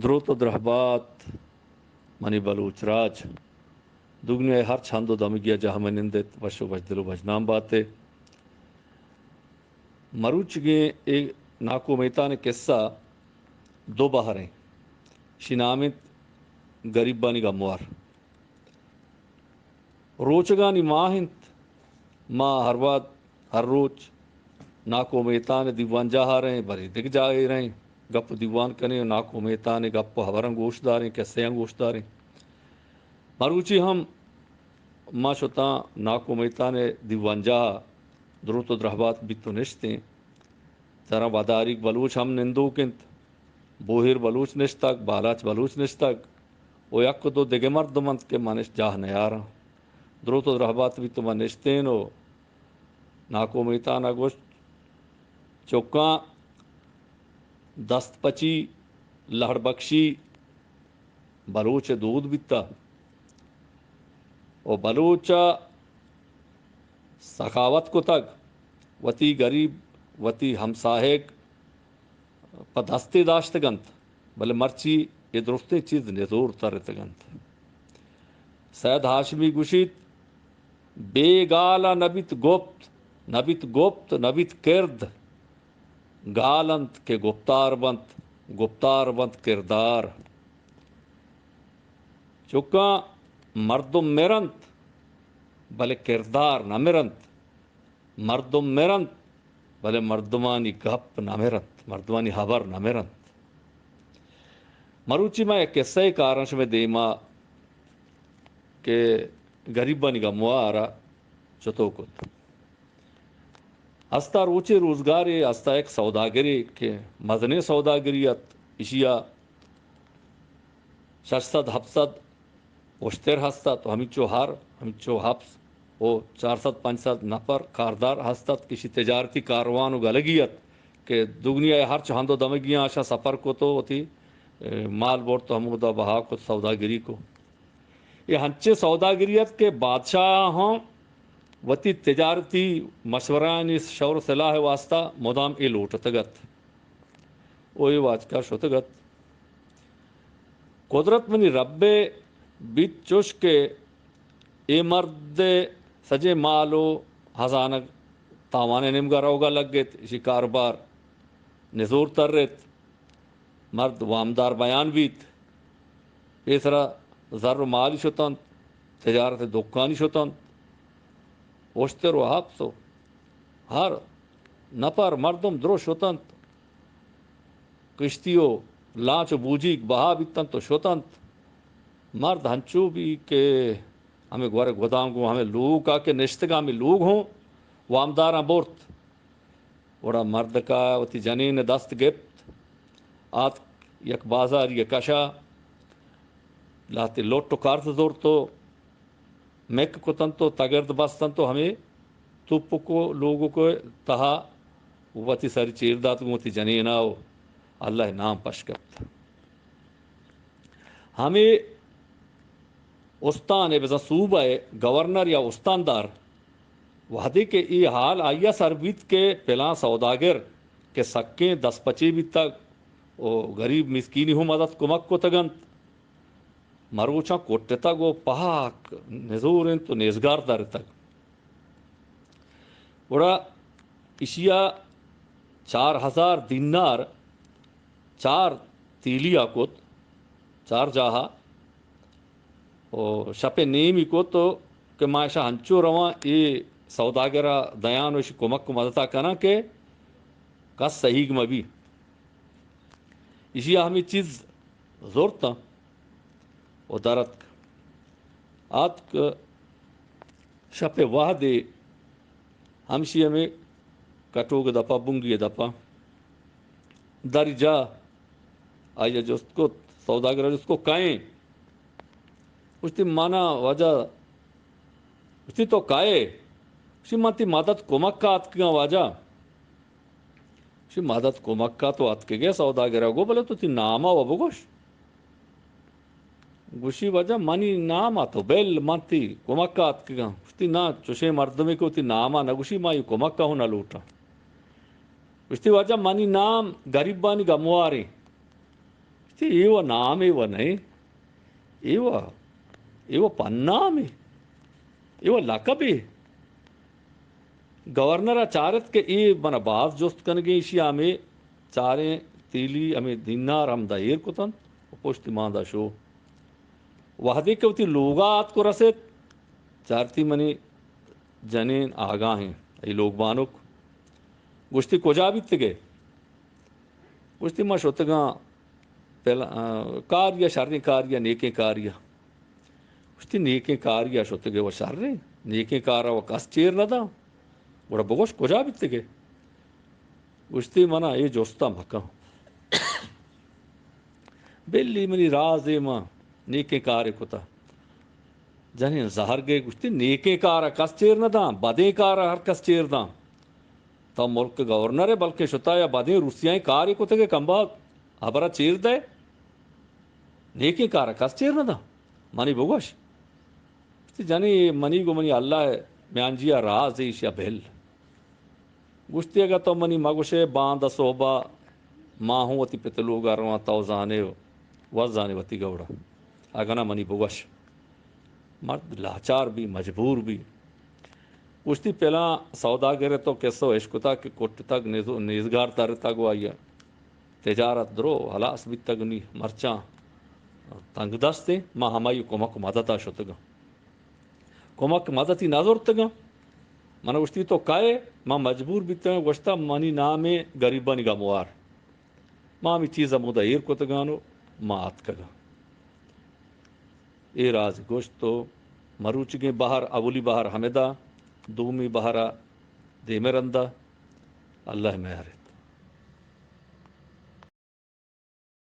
دروت و درہبات منی بلوچ راج، دگنیا ء ہرچ ہند و دمگی ء جاہ مہ نندیت، وش و وشدل و وشنام بات ئے۔ مروچیگیں اے ناکومیتان ء قصہ دو بہر انت، شی نام انت گریبانی گموار۔ روچگانی ماہ انت، ما ہر وہد، ہر روچ ناکومیتان ء دیوان جاہ ء رہیں، برے دگہ جاہے رہیں، گپ و دیوان کنیں و ناکومیتان ء گپ و ہبراں گوش داریں، قصہاں گوش داریں۔ مروچی ہم ما شتاں ناکومیتان ء دیوان جاہ ء، دروت و درہبات بیت و نشتیں۔ ترا وداریگ بلوچ ہم نندوک انت، بوہیر بلوچ نشتگ، بالاچ بلوچ نشتگ و یک و دو دگہ مردم انت کہ من اش جاہ نیاراں۔ دروت و درہبات بیت و من نشتین و ناکومیتان ء گوشت، چکاں دست پچی، لہڑ بکشی بلوچ ء دود بیتہ و بلوچ ء سخاوت کتگ، وتی گریب، وتی ہمساہگ پہ دستے داشتگ انت، بلے مرچی اے درستیں چیز نزور ترتگ انت۔ سید ہاشمی گوشیت، بے گال ء نہ بیت گپت، نہ بیت گپت، نہ بیت کرد۔ گال انت کہ گپتار بنت، گپتار بنت کردار۔ چکاں مردم مرنت، بلے کردار نہ مرنت۔ مردم مرنت، بلے مردمانی گپ نہ مرنت، مردمانی ہبر نہ مرنت۔ مروچی ما یک قصہ ء کاراں شمئے دیما کہ گریبانی گموار ء چتو کت۔ ہستا روچے روزگارے، ہستا یک سوداگرے کہ مزنیں سوداگری ات، اشیا شش سد ہپت سد اشتر ہست ات و ہمینچو ہر، ہمینچو ہپس و چار سد پنچ سد نفر کاردار ہست ات کہ اشی تجارتی کاروان و گلگی ات کہ دگنیا ء ہرچ ہند و دمگیاں اشاں سفر کت و وتی، اے، مال برت و ہمودا بہا کت، سوداگری کو۔ اے ہنچیں سوداگری ات کہ بادشاہ ہم وتی تجارتی مشورانی شور و صلاح ء واسطہ مدام اے لوٹتگ ات و اے واجکار شتگ ات۔ قدرت منی رب ء بیت چوش کہ اے مرد ء سجیں مال و ہزانگ تاوان ء نیمگا روگا لگت، اشی کاروبار نزور ترت۔ مرد وامدار بیان بیت۔ پیسرا زر و مالی شتنت، تجارت دکانی شتنت۔ اشتر و ہپس و ہر نفر مردم درست شتنت۔ کشتی و لانچ و بوجیگ بہا بیتنت و شتنت۔ مرد ہنچو بی کہ ہمے گور گدام گوں ہمے لوگ ء کہ نشتگ ہمے لوگ ہوں وامداراں برت۔ گڑا مردکا وتی جنین ء دست گپت، آتک یک بازاری ء کشا، لہتے لٹ و کرز زرت و مک کتنت و تگرد بستنت و ہمے توپک و لوگک ء تہا وتی سری چیر دات گوں وتی جنینا و اللہ ء نام پش کپت۔ ہمے استان ء بزاں صوبہ ء گورنر یا استاندار وہدے کہ اے حال آئی ء سر بیت کہ پلاں سوداگر کہ سکیں دست پچے بیتگ و گریب مسکینی ہوں مدد کمک کتگ انت، مروچاں کٹتگ و پہک نزور انت و نیزگار درتگ۔ گڑا ایشی ء چار ہزار دینار چار تیلی ء کت، چار جاہ ء، و شپ ء نیمی کت و کہ ما اشاں ہنچو رواں اے سوداگر ء دیان و اشی کمک و مدت ء کناں کہ کس سہیگ مہ بی۔ ایشی ء ہمے چیز زرت و در اتک۔ آتک شپ ء وہدے ہمشی ہمے کٹوگ ء دپا، بنگی ء دپا دری جا آئی ء جست کت، سوداگر ء جست کت، کئے؟ گوشتی، منا واجہ۔ گوشتی، تو کئے؟ گوشتی، من تی مدد کمک ء آتکگاں واجہ۔ گوشی، مدد کمک ء تو اتکگے سوداگر ء گو، بلے تو تی نام ء و بگوش۔ گوشی، واجہ منی نام ء تو بل، من تی کمک ء اتکگاں۔ گوشتی، نا، چوشیں مردمے کہ وتی نام ء نہ گوشی، ما اے کمک ء ہوں نہ لوٹاں۔ گوشتی، واجہ منی نام گریبانی گمواریں۔ گوشتی، اے و نامے و نئے، اے و، اے و پنامے، اے و لقبے۔ گورنر ء چارت کہ اے من ء باز جست کنگیں، ایشی ء ہمے چاریں تیلی ہمے دینار ہمدا ایر کتنت و پشتی ماندا شو۔ وہدے کہ وتی لوگا آتک و رست، چارتی منی جنین آگاہیں، ای لوگ بانک۔ گوشتی، کجا بیتگے؟ گوشتی، ما شتگاں پل-، آ، کاریا، شریں کاریا، نیکیں کاریا۔ گوشتی، نیکیں کاریا شتگے و شریں، نیکیں کارا و کس چیر نہ داں۔ گڑا بگوش، کجا بیتگے؟ گوشتی، منا اے جستا مکن۔ بلی منی رازے، ما نیکیں کارے کتا۔ جنین زہر گئے، گوشتی، نیکیں کارا کس چیر نہ داں، بدیں کارا ہر کس چیر داں۔ تو ملک گورنر ئے، بلکیں شتا یا بدیں روسیائیں کارے کتگے، کمبا ہبرا چیر دئے، نیکیں کارا کس چیر نہ داں۔ منی بگوش۔ گوشتی، جنی، منی گو منی اللہ ء میانجی ء راز ایش یا بل۔ گوشتی، اگہ تو منی مگوشے، باندا صحبا ما ہوں وتی پت لوگا رواں، تو زانے و زانے وتی گوڑا۔ اگہ نہ منی بگوش۔ مرد لاچار بی، مجبور بی۔ گوشتی، پلاں سوداگر ء تو کسہ اشکتا کہ کٹتگ، نیز-، نیزگار ترتگ و آئی ء تجارت درو ہلاس بیتگ، نی مرچاں تنگ دستیں، ما ہمائی کمک و مدتا شتگاں۔ کمک مدتی نہ زرتگاں۔ من گوشتی، تو کئے؟ من مجبور بیتگاں، گوشتا، منی نام گریبانی گموار۔ ما ہمے چیز ہمودا ایر کتگان و ما آتکگاں۔ اے راز گوشت و مروچیگیں بہر، اولی بہر ہمدا، دومی بہر دیمے رندا، اللہ مہر۔